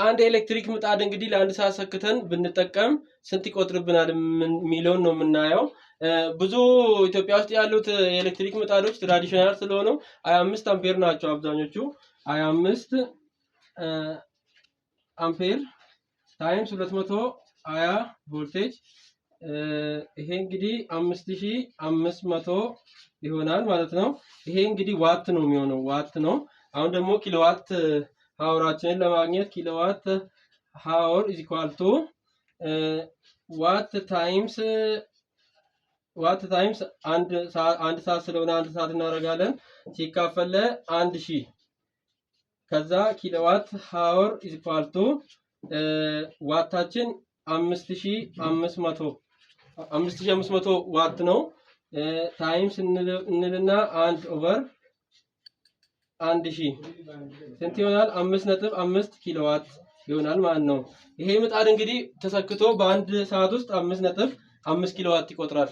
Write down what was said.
አንድ ኤሌክትሪክ ምጣድ እንግዲህ ለአንድ ሰዓት ሰክተን ብንጠቀም ስንት ይቆጥርብናል የሚለውን ነው የምናየው። ብዙ ኢትዮጵያ ውስጥ ያሉት የኤሌክትሪክ ምጣዶች traditional ስለሆኑ 25 አምፔር ናቸው አብዛኞቹ። 25 አምፔር times 220 ቮልቴጅ፣ ይሄ እንግዲህ 5500 ይሆናል ማለት ነው። ይሄ እንግዲህ ዋት ነው የሚሆነው፣ ዋት ነው። አሁን ደግሞ kilowatt hour ኣችንን ለማግኘት kilowatt hour is equal to watt times አንድ ሰዓት፣ አንድ ሰዓት ስለሆነ አንድ ሰዓት እናደርጋለን፣ ሲካፈል 1000። ከዛ kilowatt hour is equal to ዋታችን 5500፣ 5500 ዋት ነው፣ times እንልና አንድ over 1000 ስንት ይሆናል? 5.5 ኪሎዋት ይሆናል ማለት ነው። ይሄ ምጣድ እንግዲህ ተሰክቶ በአንድ ሰዓት ውስጥ 5.5 ኪሎዋት ይቆጥራል።